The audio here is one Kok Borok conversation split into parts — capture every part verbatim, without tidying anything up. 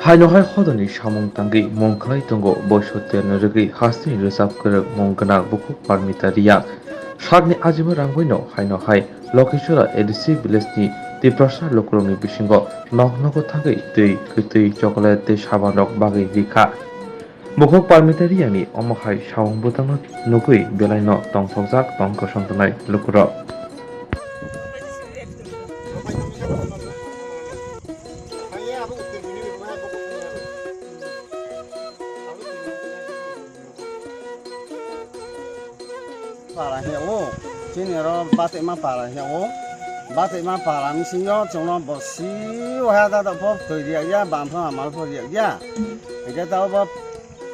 Haino hai hodoni samung tangwi mung khlai tongo boiso terno rwgwi hasteni rwchap kwrwk mung gwnang bukhuk Parmita Reang. Sakni ajima rangbaino haino hai Lokhichora A D C village ni Tiprasa lukurokni bisingo nok nogo thangwi twi, kwtwi, chocolate tei sabanrok bagwi rikha. Bukhuk Parmita Reangni omo hai samung bwtangno nugwi belaino tongthokjak tong kwsang tongnai lukurok. Para hiya o, chini oro Batekma para hiya o, Batekma para bisingo chwngno bosi waha da da pho twi riya ya, bam pho amal pho riya ya. Hingke ta obo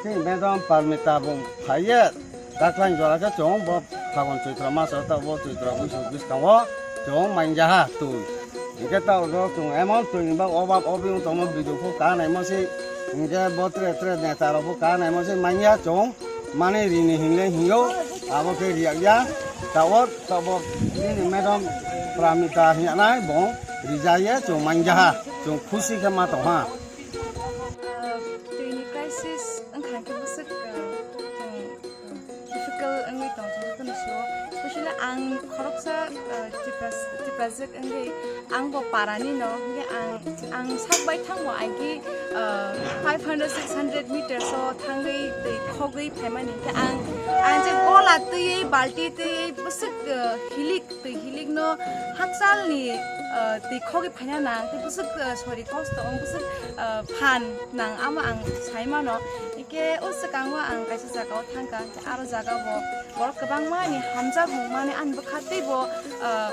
chini bedom Parmita bung phaiye, daklang jora khe chwng bo Phagun Choitro maso ta obo Choitro buisuk bwskango chwng manja ha twi. Hingke ta obo chwng emon twi ni bak obab obi wng tongmo biduk pho ka naimo se, hingke bo tre tre neta rok pho ka naimo se manya chwng. Mane rini hingle hingo, abo khe riyak ya. Tawot, tabo nini madam Pramita hinyanai bo rijaye chwng manja ha, chwng khusi khe ma tong ha. Twi ni crisis wngkha khe bwswk, uh, chwng, uh, difficult wngwi tong chwng jotono sio. Specially ang khoroksa, uh, Tipras-, Tiprajwk wngwi ang bo parani no, hingke ang, ang sak bai thangbo aigi, uh, five hundred, six hundred meters o thangwi twi khogwi phaimani. Hingke ang, ang je gola twiwi, balti twiwi, bwswk, uh, hilik, twi hilik no hakchal ni, uh, twi khogwi phaina nang, tei bwswk, uh, sori kosto wng, bwswk, uh, phan nang, amo ang sai mano. Hingke o swkango ang kaisa jaga o thangkha, hingke aro jaga bo borok kwbangma ni hamjak mung mani ani bwkha tei bo, uh,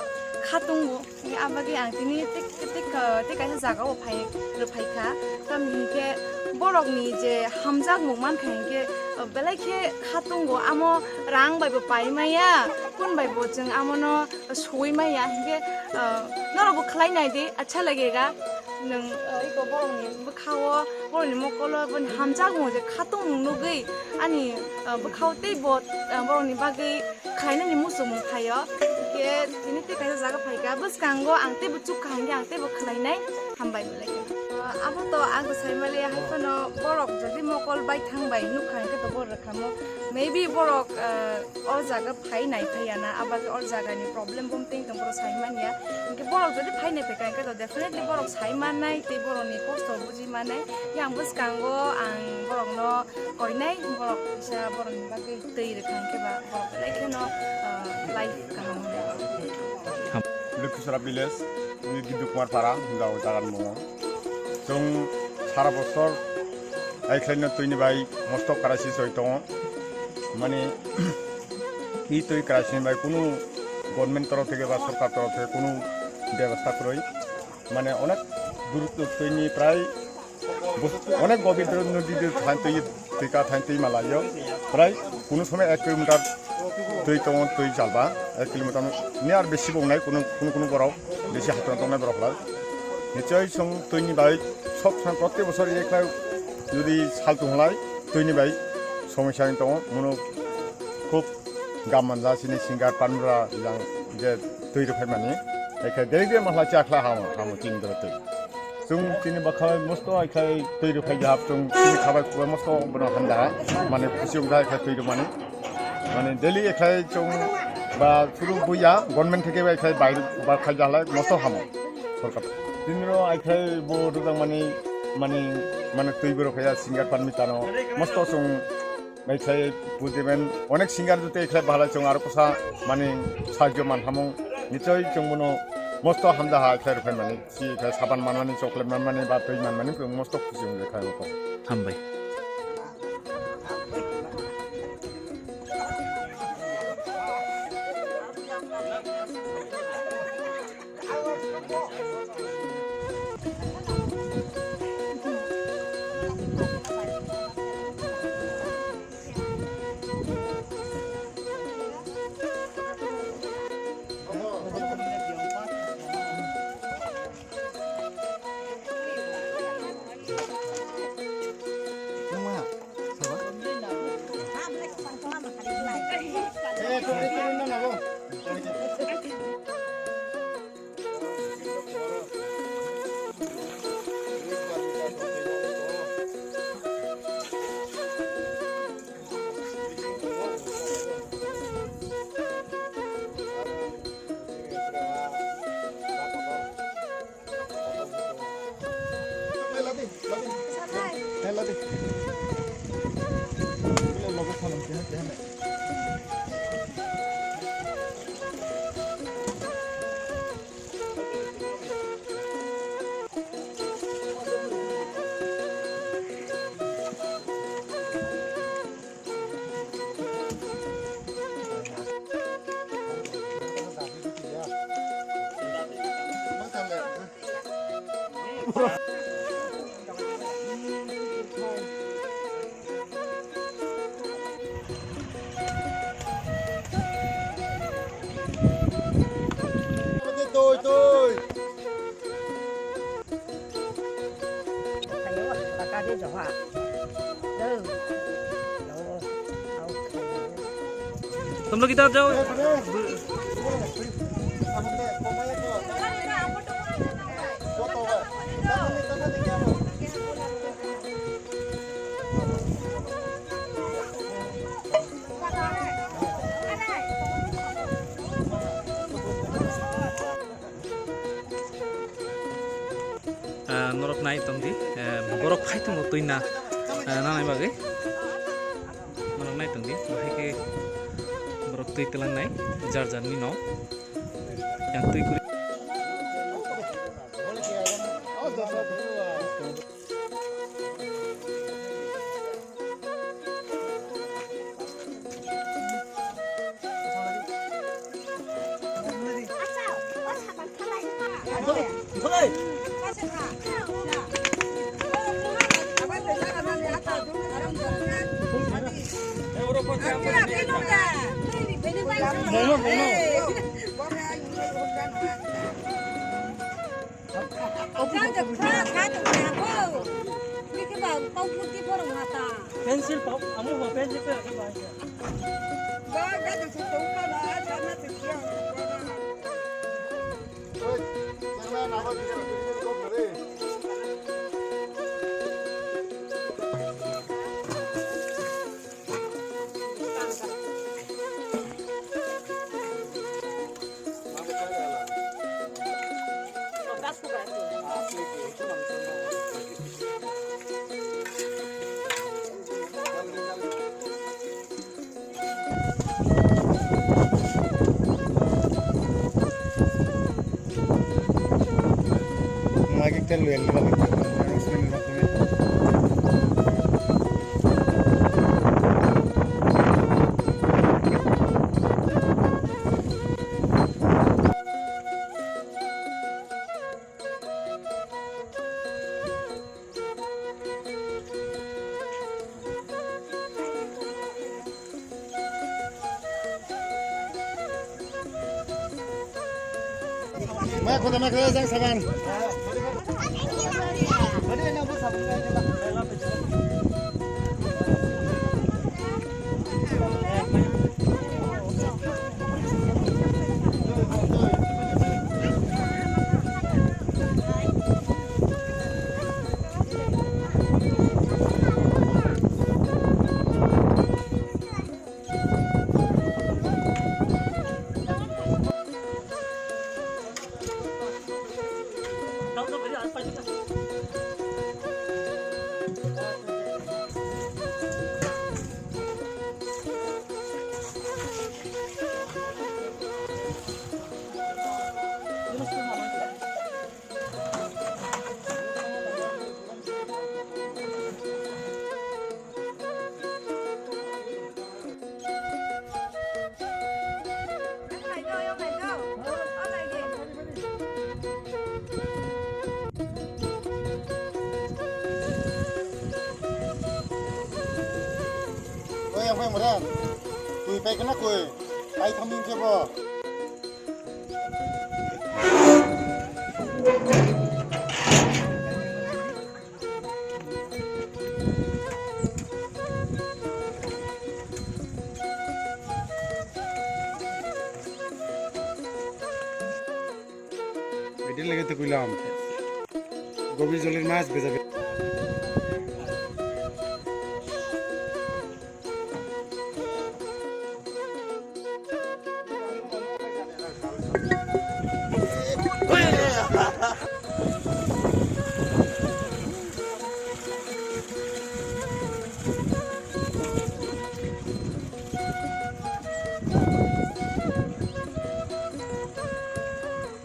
khatung bo. Abagwi ang tini tik, tik, ah, tik kaisa jaga o phai, rwphai kha. Tamni hinkhe borok ni je hamjak mung mankha hinkhe, ah, belai khe khatungo, amo rang bai bo pai maya, kun bai bo chwng amo no sui maya hinkhe, ah, norok bo khlai nai di, acha lagega. Nwng, ah, iko borok ni bwkha o, borok ni mokol o, boni hamjak mung je khatung mung nugwi ani, ah, bwkha o tei bo, ah, borok ni bagwi khlainani muchungmung phaio. Hingke tini tei kaisa jaga phaikha, bwskango ang teibo chukha hingke ang teibo khlainai, hambai belai. Ah, abo to ang sai mali, hai phano borok jodi mokol bai thang bai nukha hingke to borok rwkhamo. Maybe borok, ah, o jaga phai nai phaiya na, abo ke o jaga ni problem bom teng tong borok sai manya. Hingke borok jodi phai nai phaikha hingke to definitely borok sai mannai tei borok ni kosto buji mannai. Yang bwskango ang borok no koinai, borok kisa borok ni bagwi twi rwkha hingke ba borok belai kheno, ah, life kaham wngnai. Lokhisora village, ni Giddu Kumar Para, hwnjao jagan mungo. Chwng sara bosor aikhlaino twini bai mosto crisis oi tongo. Mane, i twi crisis ni bai kunu government torof theke ba sorkar torof theke kunu bebostha kwrwi. Mane, onek durutto twini prai Bus-, onek gobir doro nodi de thain twi, twi ka thain twi malaio. Prai kunu somoi ek kilometer twi tongo, twi jalba, ek kilometer ni ar besi bo wngnai, kunu, kunu, kunu borok besi hatona tongnai borok lai. Nichoi chwng twini bai sok san protek bosor ek lai jodi sal tong lai, twini bai somosya wng tongo, mono khub gam manja sini singer Panmura jang je twi rw phaimani, ekhe dei de mahla cha khla hamo, hamo chini doro twi. Chwng chini bwkha bai mosto ai khai twi rw phai jahap, chwng chini khabai kubai mosto bono hamjaha, mane khusi wng jahai khai twi rw mani. Mane daily ai khai chwng ba churu buya, government theke bai khai bai ba khai jahalai mosto hamo. Sorkar. Tinro ai khai bo rwjak mani, mani, mane twi borok phaiya singer Panmita no mosto chwng Bai khai bujiben onek singer jotoi khai bahalai chwng aro kosa mani sahajyo manhamung nichoi chwng bono mosto hamjaha khai rwphai mani si khai saban manmani chocolate manmani ba twi manmani chwng mosto khusi wngwi khai rwkha. Hambai. Tui, tui. Tumlo kita jao. Ah, norok nai tong di, eh, borok phai tongo twi na, eh, nanai bagwi. Norok nai tong di, bahai khe borok twi twlang nai, jar jar ni no. Yang twi kuri. Pencil pop, amo ho pencil ko ya ke bahai ya. Lagi kita lu yang lima gitu. Ma khoda ma khoda jang saban. Oi, yang pai mura. Tui pai kena koi. Pai thami ke bo. Video lagi tu kulam. Gobi jolir mas beja.